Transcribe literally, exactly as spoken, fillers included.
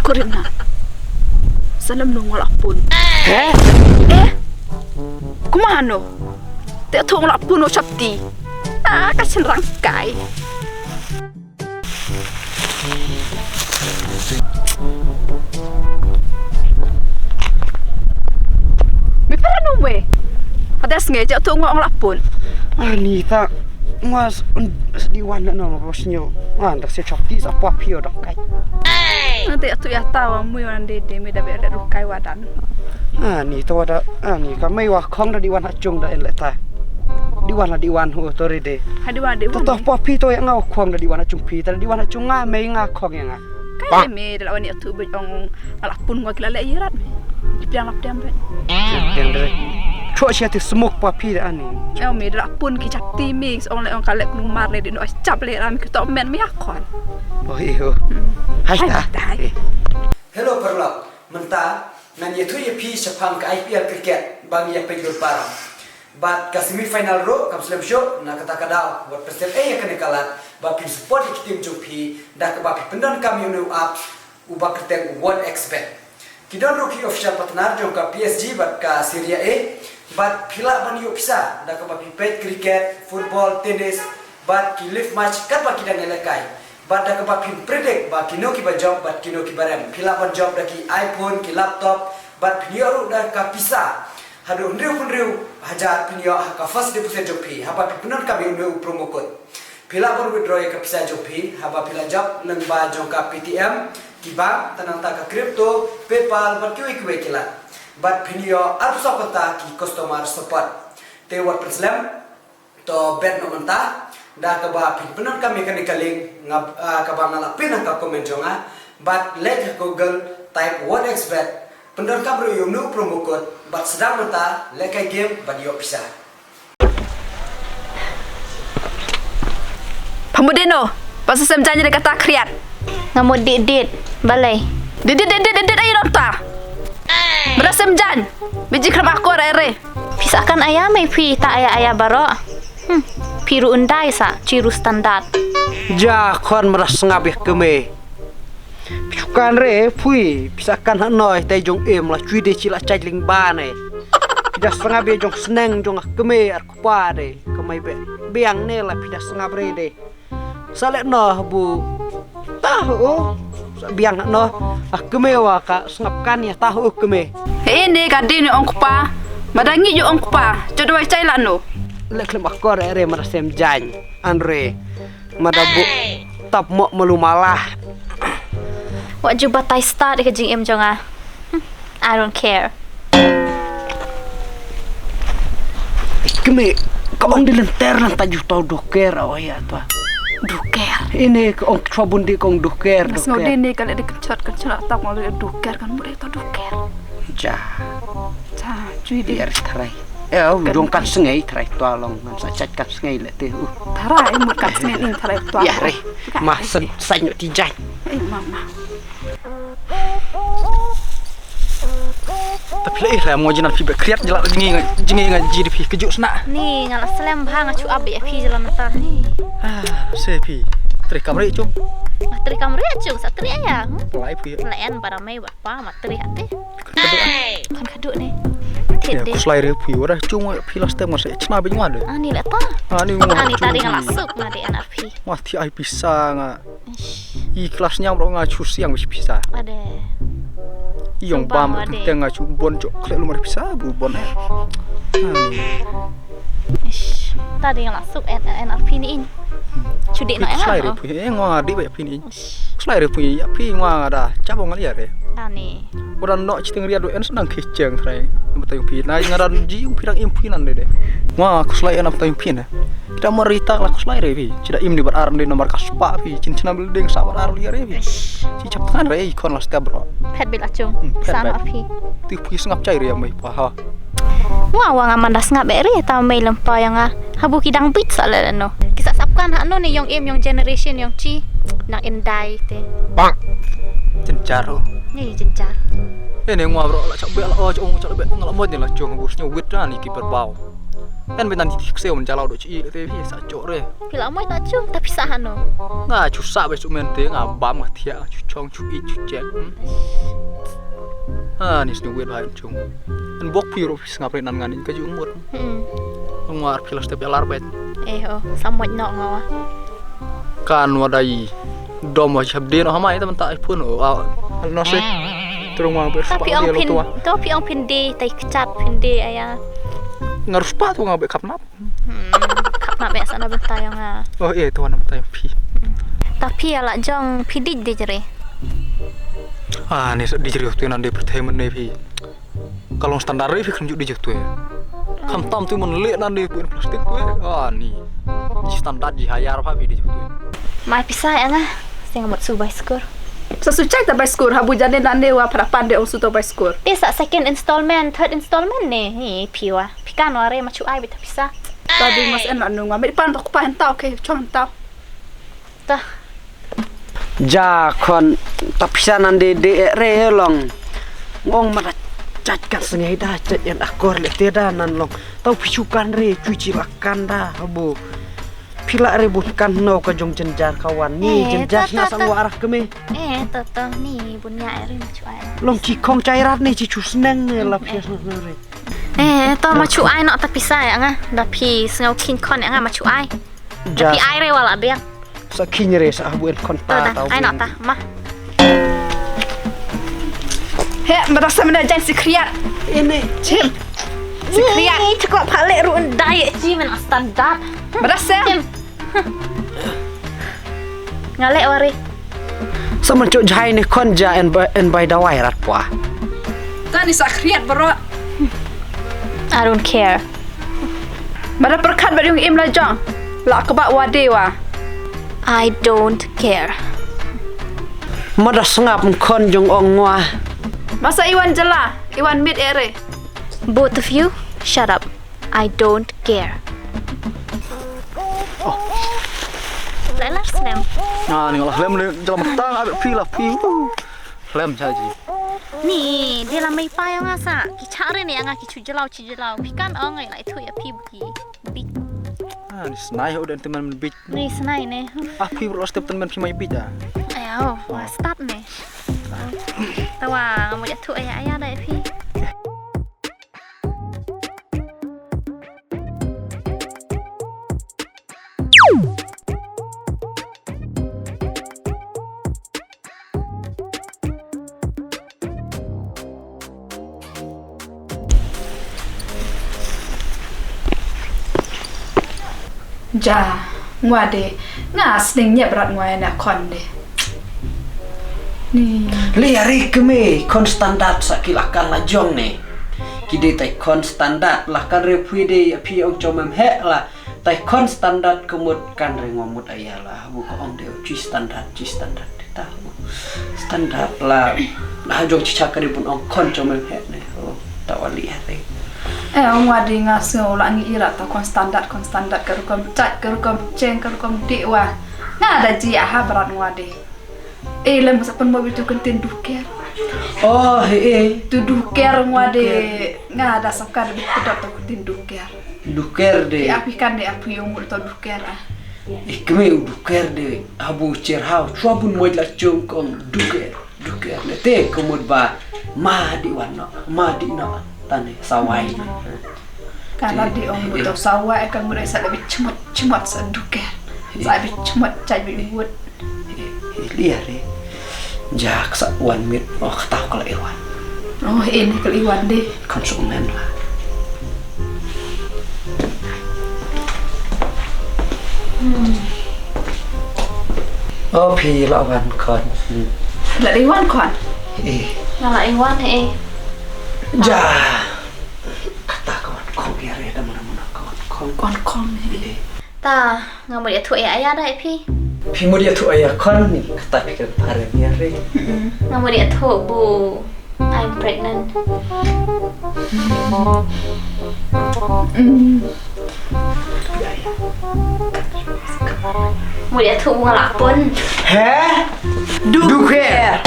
kurim na. Sa lem nu nga la pun. He? Eh? Kumano? Te tu nga la pun u Shakti. Ah, ka shenrang kai. Me para nu me. Ada snge ja tu nga ong la pun. Ani ta nga s-, un-, sdang wan na no bos nyo. Nga ndak se Shakti sa pua pio dak kai. Nanti tu ya tawa mu yo nande de me da be da rukai wadan. Ani ta wada ani ka mei wa khong da di wan ha chung da en le ta. Di wan la di wan hu to ri de. Ha di wan de. To to pua pi to ya nga khong da di wan ha chung pi ta di wan ha chung nga mei nga khong ya nga. Kai me da la wan ya tu be ong la pun ngo ki la le irat me. Di piang la piang be. Piang de. Cho sia ti smok pua pi da ani. Eo me da la pun ki chak ti me ong le ong ka le nu mar le di no chap le ram ki to men me ya khon. Oh iyo. Hai ta. Hello paralok. Mynta ngan ïathuh ïa phi shaphang ka I P L cricket ba ngi ïa peit lut baroh. Bad ka semi final ruh kam slem shuh na kata ka daw. Wat pyrshah ïa kane ka lad ba phin support ïa ki team jong phi da kaba phi pyndonkam ïa une u app uba kyrteng One X Bet. Ki don ruh ki official partner jong ka P S G bad ka Serie A. Bad phi lah ban ïoh pisa da kaba phi peit cricket, football, tennis bad ki live match katba ki dang ïalehkai. Bad da kaba phin predict ba kino kiba jop bad kino kiba rem. Phi lah ban jop da ki iPhone, ki laptop bad phin ïoh ruh da ka pisa haduh hynriew phew hynriew hajar phin ïoh ha ka first deposit jong phi haba phi pyndonkam ïa une u promo code. Phi lah ban withdraw ïa ka pisa jong phi haba phi la jop lyngba jong ka Paytm, ki bank, te nangta ka crypto, PayPal bad kiwei kiwei ki lad. Bad phin ïoh arphew saw kynta ki customer support. Te wat pynslem, to bet noh mynta da kaba phin pyndonkam ïa kane ka link nga, ah, kaba nga la pin ha ka comment jong nga bad leit ha Google, type One X Bet, pyndonkam ruh ïa une u promo code bad sdang mynta lehkai game bad ïoh pisa. Pha mut dei no ba sa sem jan ïa kata khriat. Nga mut dit dit. Balei? Dit dit dit dit dit ai rota. Ba da sem jan. Biji khlem akor ere. Phi sa kan aya mei phi ta aya aya baroh. Hmm. Phi ruh undai sa chi ruh standard. Ja khon mra sngap ïa kmie. Phi kan re phi phi sa kan ha noi tai jong em la chui de chi la chai ling ba ne. Phi da sngap ïa jong sneng jong kmie ar kpa de kmie be. Biang ne la phi da sngap re de. Sa leh noh bu. Tah u. Sa biang noh. Ah, kmie wa ka sngap kan ïa tah u kmie. He ne ka dei ne ong kpa. Ma da ngi ju ong kpa. Cho dawai chai la no. Leh khlem akor re ma da sem jan. An re. Ma da bu. Tap mo malu malah. Wa ju batai start ka jingim jong nga. Hmm, I don't care. Kmie, ka ong di lynter lan ta ju tau duker awa ïa twa. Duker. Ine ka ong chwa bun di ka ong duker, duker. Sngew di ne ka le di kynchot kynchot ta ka ong le duker kan mure ta duker. Ja. Ja, chui di. Biar trai. Eh, u dong kan sngew trai twa long ngan sa chat kan sngew le te u. Trai mut kan sngew ning trai twa. Ya re. Ma sen sanyo ti jai. Eh, mama. Ta phi la ih la mo jinan phi ba kriat jala jingi nga jingi nga ji di phi kejuk sna. Ni nga la slem bha nga chu ab ya phi jala mata ni. Ah, se phi. Tri kamre chung. Ma tri kamre chung sa tri ya. Lai phi. La en bara mai ba pa ma tri ate. Kan kaduk ni. Thit de. Ku slai re phi wara chung phi la stem nga sa chna bi nga de. Ani la ta. Ani nga. Ani ta ri nga la suk ma de ana phi. Nga thi ai pisa nga. I kelas nyam ro nga chu siang bisi pisa. Ade. Yong bam teng nga chu bon chok khle lumar pisa bu bon eh. Tadi nga la suk en en arfi ni in. Chu di no en. Slai ri pui eh nga di ba phi ni. Slai ri pui ya phi nga da cha bong lia re. Ani. Ora no chiteng ria do en senang ke cheng trai. Betai phi na nga dan ji phi dang im phi nan de. Nga ku slai en betai phi na. Kita marita la khuslai re phi. Sida im ni bar ar ni nomor ka spa phi. Chin china building sa bar ar li re phi. Si chap than re kon la step bro. Phet bil achung. Sa ma phi. Ti phi sngap chai re mai pa ha. Wa wa nga manda sngap re ta mai lempa yang nga. Habu ki dang bit sa le no. Ki sa sap kan ha no ni yong im yong generation yong chi. Nang indai te. Bang. Chin charo. Ni chin char. Ene ngwa bro la chak be la o chong chak be ngala mod ni la chung bu snyo wit ra ni ki perbau. Kan betan ti kseu man jalaw do chi le te phi sa chok re. Phi la moi ta chung ta pisa hano. Nga chu sa be su men te nga bam nga thiah chu chong chu i chu cheng. Hmm. Ha ni sni wet hai chung. An bok phi ro phi sngap re nan ngan in ka ju mut. Hmm. Ngwar phi la step ya lar bet. Eh oh, sa moi no ngawa. Kan wa dai dom wa chap de no hama ita menta ai pun o. Ah, no se. Terung wa ber. Ta phi ong phin, to phi ong phin de, tai kchat phin de aya. Ngar spa tu nga be khap nap. Hmm, khap nap ya sana bentai nga. Oh eh tu na bentai phi. Ta phi ala jong phi dij dij re. Ah ni dij re tu nan de perthe men ne phi. Ka long standard re phi khlem ju dei jatuh. Kham tam tu mon le nan dei pun plastik tu. Ah ni. Ji standard ji hayar pha phi dei jatuh. Mai pisa ya nga. Sing mut su bai skur. Sa su chai ta bai skur ha bu jane nan dei wa phra pan de ong su to bai skur. Te sa second installment, third installment ne. Ni phi wa. Phi kan wa re ma chu ai bit pisa. Ta dei mas en la nu nga. Mi pan to ku pa en ta okay, chong en ta. Ta. Ja khon ta pisa nan de de re long. Ngong ma da chat kan sngai da chat yan akor le te da nan long. Tau phi chu kan re chu chi la kan da habo. Phi la re bun kan no ka jong jen jar ka wan ni jen jar na sang wa arak keme. Eh to to ni bun ya re ma chu ai. Long chi khong chai rat ni chi chu sneng ne la phi re. Eh to ma chu ai no ta pisa ya nga da phi sngai king khon ya nga ma chu ai. Ja. Tapi ai re wala biang. Sa khing re sa bu en kon ta ta. Ai na ta ma. He, madrasa mana jan si kriat. Ini. Chim. Si kriat. Ini cakap pale ru dai ji men standard. Madrasa. Chim. Ngale wari. Sa man cuk jai ni kon ja en ba en bai dawai rat pua. Tani sa kriat bro. I don't care. Mada perkhat bad yung im la jong. La ka ba wa de wa. I don't care. Mada sngap kon jong ong wa. Masa iwan jela, iwan mit ere. Both of you, shut up. I don't care. Lai lar snem. Ah, ni la lem le jela matang abi phi la phi. Lem cha ji. Ni, de la mai pa ya nga sa. Ki cha re ni ya nga ki chu jelaw chi jelaw. Phi kan ong ngai lai thu ya phi ki. Bit. Ah, ni snai ho den teman bit. Ni snai ne. Ah, phi bro step teman phi mai bit ah. Ayo, wa start ne. Tawa ngamu ya thu ya ya dai phi. Ja, ngwa de, nga sning nyep rat ngwa na kon de. Ni. Li ari kme kon standard sa ki la kan la jong ne. Ki de tai kon standard la kan re phui de phi ong chom em he la. Tai kon standard ka mut kan re ngom mut aya la bu ka ong de chi standard chi standard ta bu standard la la jong chi chak ka re bun ong kon chom em he ne o ta wa li ha re. Eh ong wa de nga se o la ngi ira ta kon standard kon standard ka rukom chat ka rukom cheng ka rukom de wa nga da ji aha brat ngwa de. Eh lem sa pun mo bitu kan tin duker. Oh he eh tu duker ngwa de nga da sakar bitu dot tu tin duker. Duker de. Ki api kan de api yung mul to duker ah. Ikme u duker de abu cher hau chwa bun moj la chung kong duker duker ne te kemud ba ma di wan no ma di no tane sawai. Kala di ong mut to sawai kan mut sa lebih chmot chmot sa duker sa lebih chmot chai bi wut. Liare jak sa wan mit oh kata kala iwan. Oh ini kala iwan de. Kan su men la. Oh phi la wan kon. La iwan kon. Eh. La iwan eh. Ja. Kata kawan kong ya re da mana mana kawan kong. Kon kong eh. Ta nga mut ïathuh ïa aya da ïa phi. Phi mut ïathuh aya khon ni kata phi ka phare ni re. Nga mut ïathuh bu I'm pregnant. Mut ïathuh bu nga lah pun. He? Duker.